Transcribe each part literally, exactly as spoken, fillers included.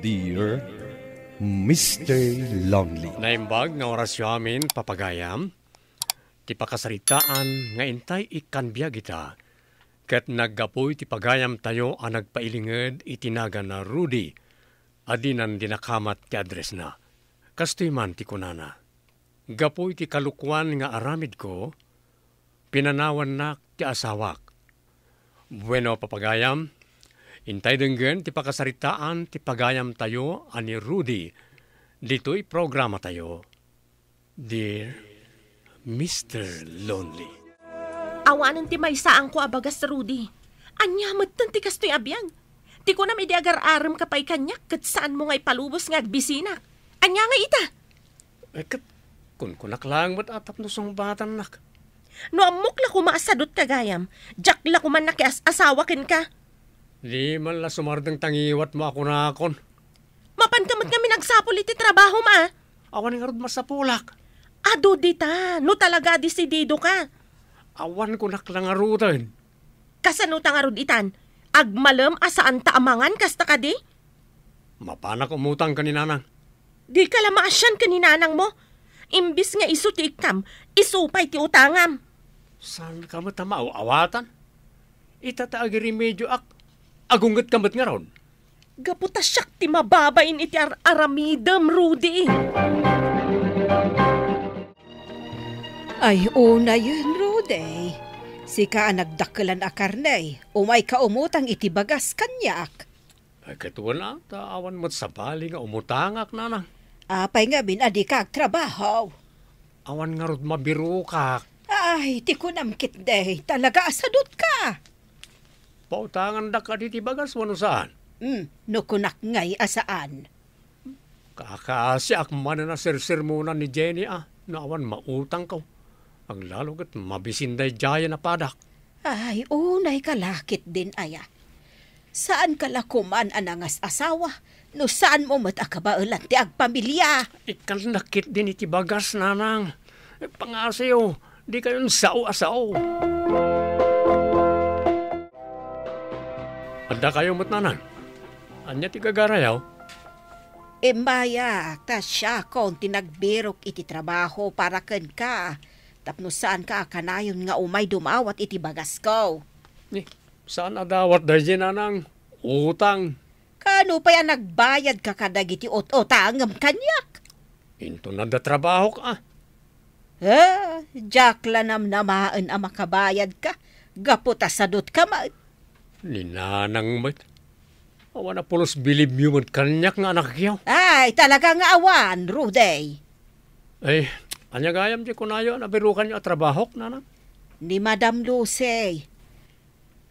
Dear Mister Lonely. Naimbag nga orasyo amin, papagayam, ti pakasaritaan nga intay ikkan biag ita, ket naggapu iti pagayamtayo a nagpailinged iti nagan a Rudy a dinan dinakamat ti addressna. Kastoy man ti kunana, "Gapu iti kalokuan nga aramidko, pinanawannak ti asawak." Bueno, papagayam, intay denggen ti pakasaritaan ti pagayamtayo a ni Rudy ditoy programatayo, Dear Mister Lonely. Awanen ti maysaanko a bagas, Rudy. Ania metten ti kastoy a biag? Ti kunam idi agar-aremka pay kaniak ket saanmo nga ipalubos nga agbisinak. Ania nga ita? Eh, ket kunkunak laeng met a tapno sungbatannak. No ammok la koma a sadutka gayam, diak la koma nakias-asawa kenka. Di man la sumardeng ta ngiwatmo a kunakon. Mapanka met ngamin agsapul iti trabahom a. Awan ngarud masapulak. Adu dita, no talaga a desididoka. Awan kunak la ngaruden. Kasano ta ngarud itan? Agmalem a saanta a mangan kasta kadi? Mapanak umutang ken ni nanang. Dika la maasian ken ni nanangmo. Imbis nga isu ti ikkam, isu pay ti utangam. Saanka met a maaw-awatan? Ita ta agiremedioak, agunggetka met ngarud. Gapu ta siak ti mababain iti ar-aramidem, Rudy. Ay, unayen, Rudy. Sika a nagdakkelan a karne, umayka umutang iti bagas kaniak. Ay, ket wen a, ta awan met sabali nga umutangak, nanang. Apay ngamin a dika agtrabaho? Awan ngarud mabirokak. Ay, ti kunam ketdi, talaga a sadutka. Pautangandak kadi ti bagas wenno saan? Hmm, no kunak ngay a saan. Kakaasiak manen a sersermonan ni Jenny a, no awan mautangko. Aglalo ket mabisin daydiayen a padak. Ay, unayka la ketdin aya. Saanka la koman a nangas-asawa, no saanmo met a kabaelan ti agpamilia. Ikkannak ketdin iti bagas, nanang. Pangasiyo, dikayon sao a sao. Addakayo met, nanang. Ania ti gagarayo? Immayak, ta siakon ti nagbirok iti trabaho para kenka, tapno saanka a kanayon nga umay dumawat iti bagasko. Eh, saan a dawat daydiay, nanang? Utang. Kaano pay a nagbayadka kadagiti ut-utangem kaniak? Inton adda trabahok a. Ah, diak la namnamaen a makabayadka, gapu ta sadutka met. Ni nanang met. Awan a pulos bilibyo met kaniak nga anakyo. Ay, talaga nga awan, Rudy. Ay, ania gayam ti kunayo a nabirokanyo a trabahok, nanang? Ni Madam Lucy.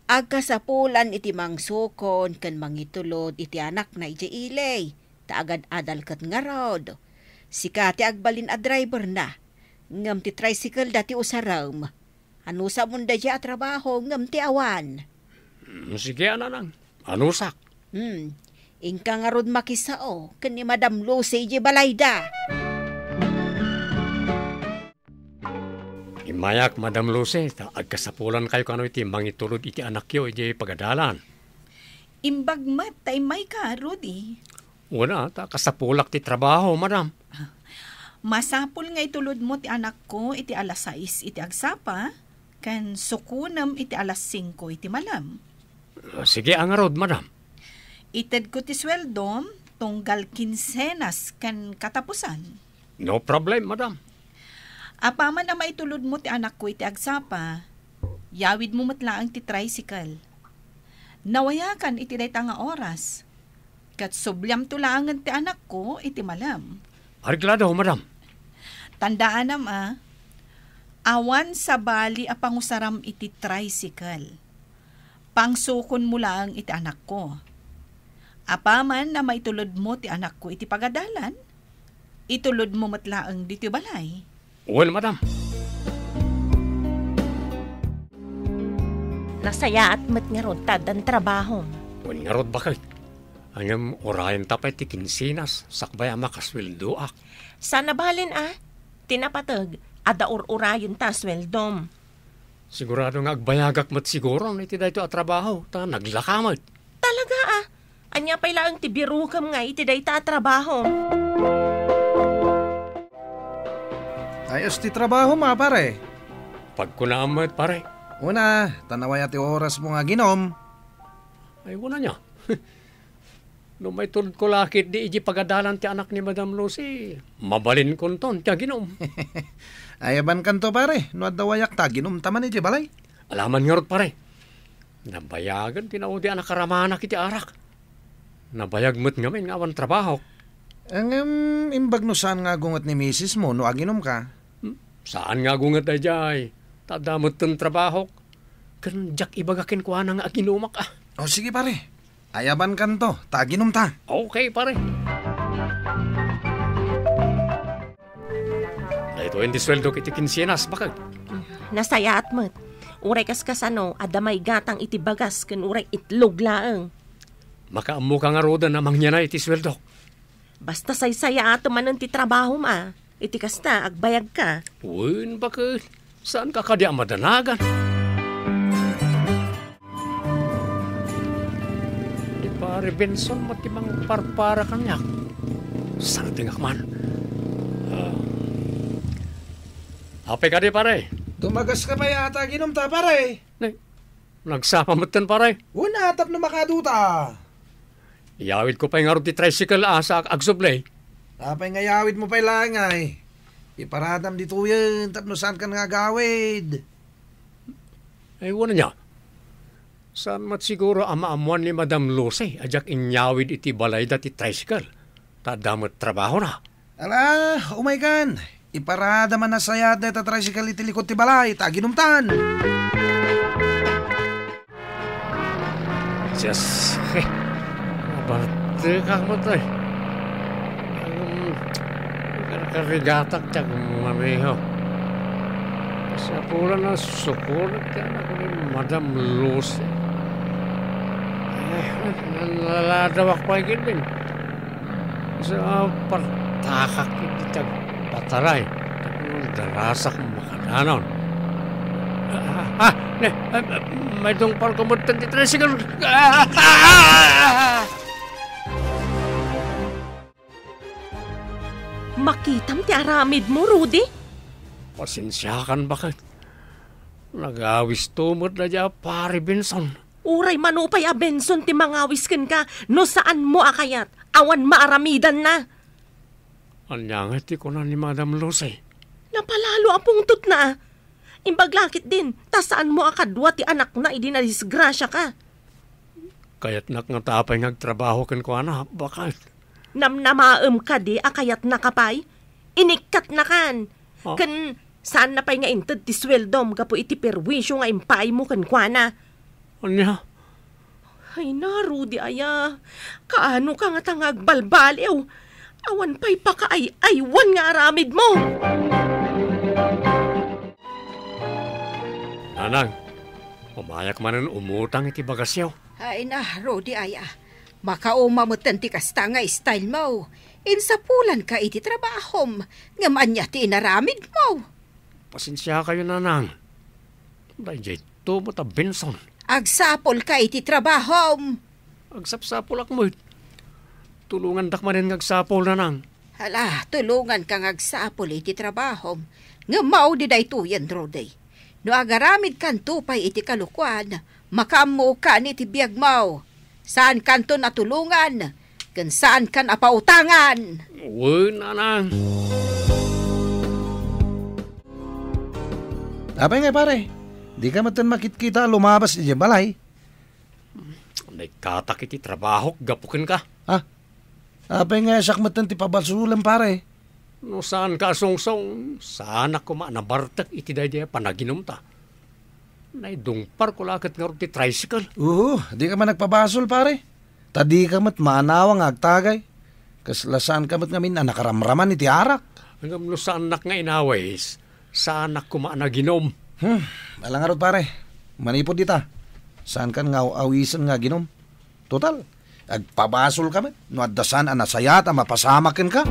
Agkasapulan iti mangsukon ken mangitulod iti anakna idiay ili, ta agad-adal ket ngarud. Sika ti agbalin a driverna, ngem ti tricycle-da ti usarem. Anusamon daydiay a trabaho ngem ti awan. Mm, sige a, nanang. Anusak. Hmm. Inka ngarud makisao ken ni Madam Lucy idiay balayda. Immayak, Madam Lucy, ta agkasapulankayo kano iti mangitulod iti anakyo idiay pagadalan. Imbag met ta immayka, Rudy. Wen a, ta kasapulak ti trabaho, madam. Masapul nga itulodmo ti anakko iti alas sais iti agsapa, ken sukonem iti alas singko iti malem. Sige a ngarud, madam. Itedko ti sueldom tunggal kinsenas ken katapusan. No problem, madam. Apaman a maitulodmo ti anakko iti agsapa, yawidmo met laeng ti tricycle. Nawayakan iti dayta nga oras, ket subliamto laengen ti anakko iti malem. Areglado, madam. Tandaanam a, awan sabali a pangusaram iti tricycle. Pangsukonmo laeng iti anakko. Apaman a maitulodmo ti anakko iti pagadalan, itulodmo met laeng ditoy balay. Wen, madam. Nasayaat met ngarud ta addan trabahom. Wen ngarud, baket. Ngem urayenta pay ti kinsenas, sakbay a makasueldoak. Saan a balen a? Ti napateg, adda ur-urayenta a sueldom. Sigurado nga agbayagak met siguron iti daytoy a trabaho, ta naglaka met. Talaga a? Ania pay laeng ti birukem nga iti dayta a trabaho? Ayos ti trabahom a, pare. Pagkunaam met, pare. Una, ta nawaya ti orasmo nga aginom. Ay, wen ania. No maitudko la ketdi iti pagadalan ti anak ni Madam Lucy, mabalinkonton ti aginom. Ayabankanto, pare, no adda wayak ta aginumta man iti balay. Alaman ngarud, pare. Nabayagen ti naudi a nakaramanak iti arak. Nabayag met ngamin nga awan trabahok. Ngem, imbag no saan nga agunget ni misismo no aginumka? Hmm, saan nga agunget daydiay. Ta adda metten trabahok. Ken diak ibaga kenkuana nga aginumak, a. O, sige, pare. Ayabankanto, ta aginumta. Okay, pare. Daytoyen ti sueldok iti kinsenas, bakag. Nasayaat met. Uray kas kasano, adda maigatang iti bagas ken uray itlog laeng. Makaammoka ngaruden a mangyanay iti sueldok. Basta saysayaatem manen ti trabahom, a. Iti kasta, agbayagka. Wen, baket. Saanka kadi a madanagan? Ni Pare Benson met ti mangparpara kaniak. Sardengak man. Ah. Apay kadi, pare? Dumagaska pay a ta aginumta, pare. Ne, nagsapa metten, pare. Wen, a, tapno makaduta. Iyawidko pay ngarud ti tricycle a sa agsubli. Apay nga iyawidmo pay laeng ay? Iparadam ditoyen tapno saankan nga agawid. Ay, wen ania. Saan met siguro a maammuan ni Madam Lucy a diak inyawid iti balayda ti tricycle, ta adda met trabahona. Ala, umaykan. Iparadam a nasayaat dayta tricycle iti likod ti balay, ta aginumtan. Dios, eh, nabartekak met, eh. Ngem, karkarigatak ti agmamiho. Kasapulan a sukonek ti anak ni Madam Lucy. Eh, nanlaladawak pay ketdin. Sa partakak iti agpataray, tapno darasak makadanon. Ah, ah, ne, ah, ah, maidungparko met ti tricycle. Ah, ah, ah, ah! Makitam ti aramidmo, Rudy? Pasensiakan, baket. Nagawisto met daydiay a Pare Benson. Uray mano pay a Benson ti mangawis kenka, no saanmo a kayat, awan maaramidanna. Ania ngay ti kuna ni Madam Lucy? Napalalo a pungtotna. Imbag la ketdin, ta saanmo a kadua ti anakna idi nadisgrasiaka. Kayatnak ngata pay nga agtrabaho kenkuana, baket. Namnamaem kadi a kayatnaka pay? Inikkatnakan. Ah. Ken saanna pay nga inted ti sueldom gapu iti perwisio nga impaaymo kenkuana. Ania? Ay na, Rudy aya. Kaanoka ngata nga agbalbaliw? Awan pay pakaay-aywan nga aramidmo. Nanang, umayak manen umutang iti bagasyo. Ay na, Rudy aya. Makauma metten ti kasta nga style mo. Insapulanka iti trabahom, ngem ania ti inaramidmo? Pasensiakayo, Nanang. Daydiay to met a Benson. Agsapulka iti trabahom. Agsapsapulak met. Tulongandak manen nga agsapul, Nanang. Hala, tulonganka nga agsapul iti trabahom. Ngem maudi daytoyen, Rudy. No agaramidkanto pay iti kalokuan, makaammokan iti biagmo. Saankanto a tulongan, ken saankan a pautangan. Wen, Nanang. Apay ngay, pare? Dika metten makitkita a lumabas idiay balay? Naikkatak iti trabahok gapu kenka. Ha? Apay nga siak metten ti pabasolem, pare? No saanka a sungsong, saanak koma a nabartek iti daydiay a panaginumta. Naidungparko la ket ngarud ti tricycle. Oo, dika man nagpabasol, pare. Ta dika met maanawa nga agtagay. Kasla saanka met ngamin a nakaramraman iti arak. Ngem no saannak nga inawis, saanak koma a naginum. Hmm, ala ngarud, pare. Manipud ita, saankan nga aw-awisen nga aginum. Total, agpabasolka met no adda saan a nasayaat a mapasamak kenka.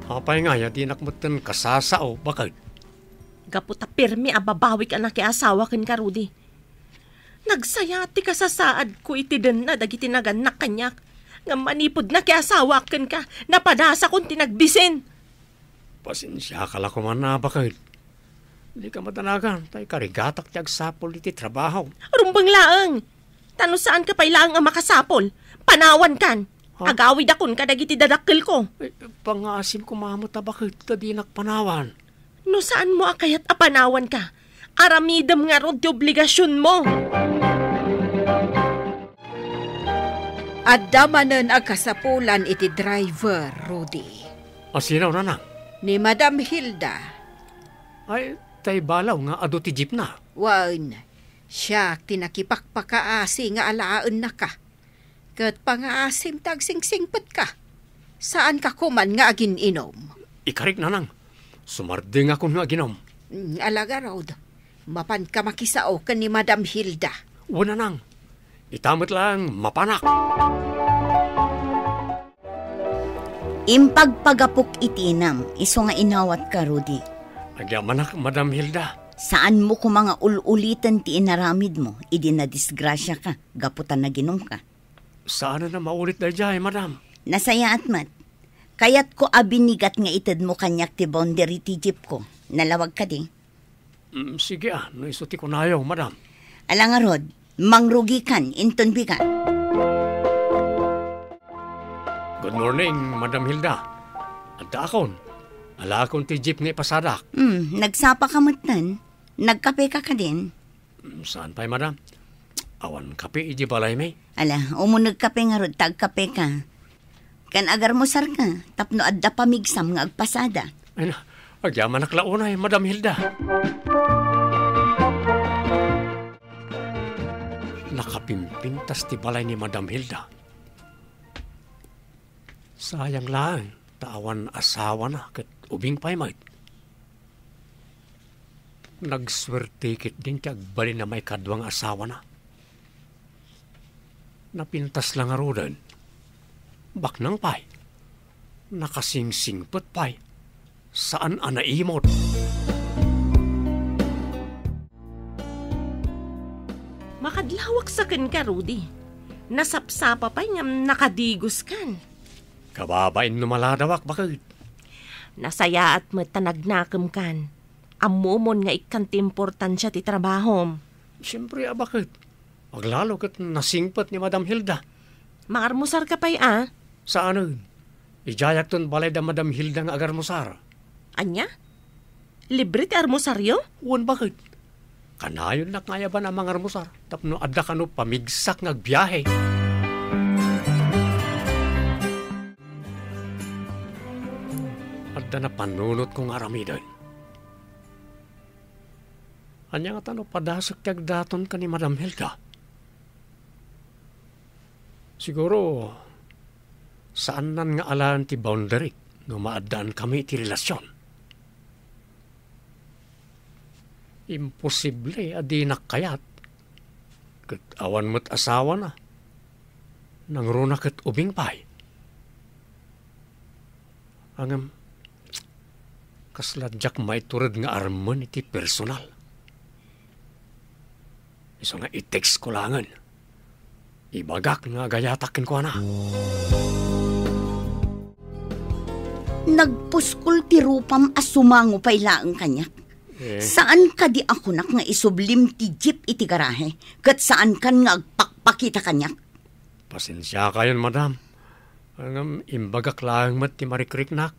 Apay ngay a dinak metten kasasao, baket? Gapu ta pirmi a babawik a nakiasawa kenka, Rudy. Nagsayaat ti kasasaadko iti denna dagiti nagannak kaniak. Ngem manipud nakiasawak kenka, napadasakon ti nagbisin. Pasensiaka la koma, baket. Dika madanagan, ta ikarigatak ti agsapul iti trabaho. Rumbeng laeng! Ta no saanka pay laeng a makasapul, panawankan. Ha? Agawidakon kadagiti dadakkelko. Eh, pangaasim koma met a baket ta dinak panawan. No saanmo a kayat a panawanka, aramidem ngarud ti obligasionmo. Adda manen a kasapulan iti driver, Rudy. Asino, nanang? Ni Madam Hilda. Ay, tay balaw nga adu ti jeepna. Wen, siak ti nakipakpakaasi nga alaennaka. Ket pangaasim ta agsingsingpetka. Saanka koman nga agin-inom. Ikarik, nanang. Sumardengakon nga aginom. Mm, ala ngarud, mapanka makisao ken ni Madam Hilda. Wen, nanang. Ita met laeng mapanak. Impagpagapok iti inam, isu nga inawatka, Rudy. Agyamanak, Madam Hilda. Saanmo koma nga ul-uliten ti inaramidmo idi nadisgrasiaka gapu ta naginumka. Saanen a maulit daydiay, madam. Nasayaat met. Kayatko a binigat nga itedmo kaniak ti boundary ti jeepko. Nalawag kadi? Mm, sige a, no isu ti kunayo, madam. Ala ngarud, mangrugikan inton bigat. Good morning, Madam Hilda. Addaakon. Alaakon ti jeep nga ipasadak. Hmm, nagsapaka metten. Nagkapeka kadin? Mm, saan pay, madam? Awan kape iti balaymi. Ala, umunegka pay ngarud ta agkapeka. Ken agarmusarka, tapno adda pamigsam nga agpasada. Ay na, agyamanak la unay, Madam Hilda. Nakapimpintas ti balay ni Madam Hilda. Sayang laeng, ta awan asawana ket ubing pay met. Nagsuerte ketdin ti agbalin a maikadua nga asawana. Napintas la ngaruden. Baknang pay. Nakasingsingpet pay. Saan a naimot. Makadlawak sa kenka, Rudy. Nasapsapa pay ngem nakadigoskan. Kababain no maladawak, baket. Nasayaat met ta nagnakemkan. Ammomon nga ikkan ti importansia ti trabahom. Siempre a baket. Aglalo ket nasingpet ni Madam Hilda. Mangarmusarka pay a? Saanen. Idiayakton balay da Madam Hilda nga agarmusar. Ania? Libre ti armusaryo? Wen, baket. Kanayonnak nga ayaban a mangarmusar tapno adda kano pamigsak nga agbiahe. Adda napanunotko nga aramiden. Ania ngata no padasek ti agdaton ken ni Madam Hilda? Siguro, saannan nga alaen ti boundary no maaddaan kami iti relasyon. Imposible a dinak kayat, ket awan met asawana. Nangruna ket ubing pay. Ngem, kasla diak maitured nga armen iti personal. Isu nga i-text ko laengen. Ibagak nga agayatak kenkuana. Nagpuskol ti rupam a sumango pay laeng kaniak. Eh. Saan kadi a kunak nga isublim ti jeep iti garahe, ket saankan nga agpakpakita kaniak? Pasensiakayon, madam. Ngem imbagak laeng met ti marikriknak.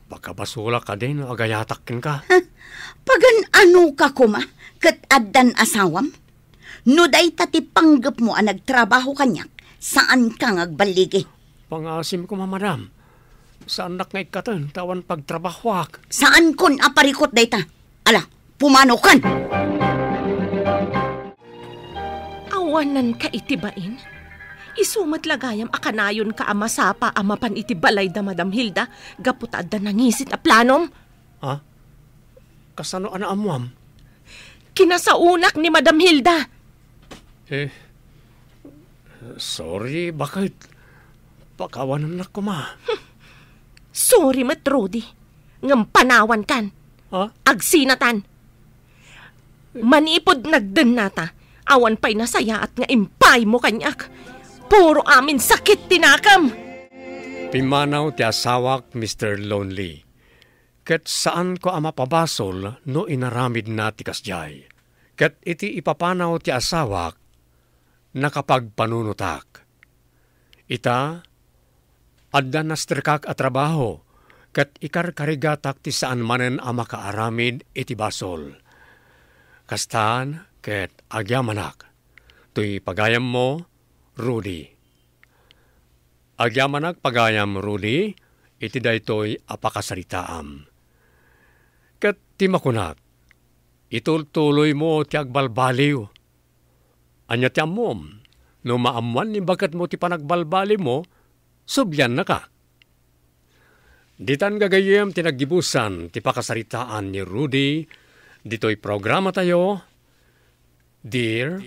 Pakabasolak kadi no agayatak kenka. Huh? Pagan-anoka koma ket addan asawam? No dayta ti panggepmo a nagtrabaho kaniak, saanka nga agballigi. Pangaasim koma, madam. Saannak nga ikkaten ta awan pagtrabahoak. Saankon a parikut dayta. Ala, pumanokan! Awananka iti bain? Isu met la gayam a kanayonka a masapa a mapan iti balay da Madam Hilda gapu ta adda nangisit a planom? Ha? Kasano a naammoam? Kinasaonak ni Madam Hilda. Eh, sorry, baket. Pakawanennak koma. Sorry met, Rudy. Ngem panawankan. Ha? Agsinatan. Manipud nagdennata, Awan pay nasayaat nga impaymo kaniak. Puro amin sakit ti nakam. Pimmanaw ti asawak, Mister Lonely. Ket saanko a mapabasol no inaramidna ti kasdiay. Ket iti ipapanaw ti asawak, nakapagpanunotak. Ita, adda nasterkak a trabaho, ket ikarkarigatak ti saan manen a makaaramid iti basol. Kastan ket agyamanak. Toy pagayammo, Rudy. Agyamanak pagayam, Rudy, iti daytoy a pakasaritaam. Ket ti makunak, itultuloymo ti agbalbaliw. Ania ti ammom, no maammoan ni baketmo ti panagbalbaliwmo, subliannaka. Ditan gagayyem ti naggibusan ti pakasaritaan ni Rudy ditoy programatayo, Dear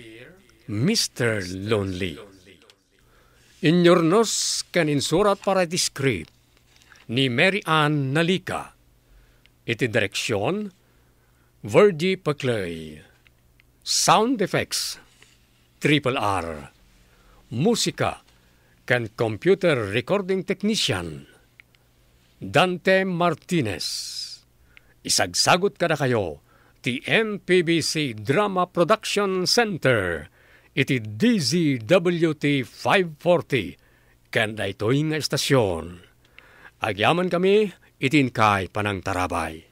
Mister Lonely. Inyurnos ken insurat para iti script ni Mary Ann Nalica. Iti direksyon, Virgie Paclay. Sound effects, Triple R. Musika ken computer recording technician, Dante Martinez. Isagsagut kadakayo ti M P B C Drama Production Center iti D Z W T five forty ken daytoy nga estasion. Agyamankami iti inkay panangtarabay.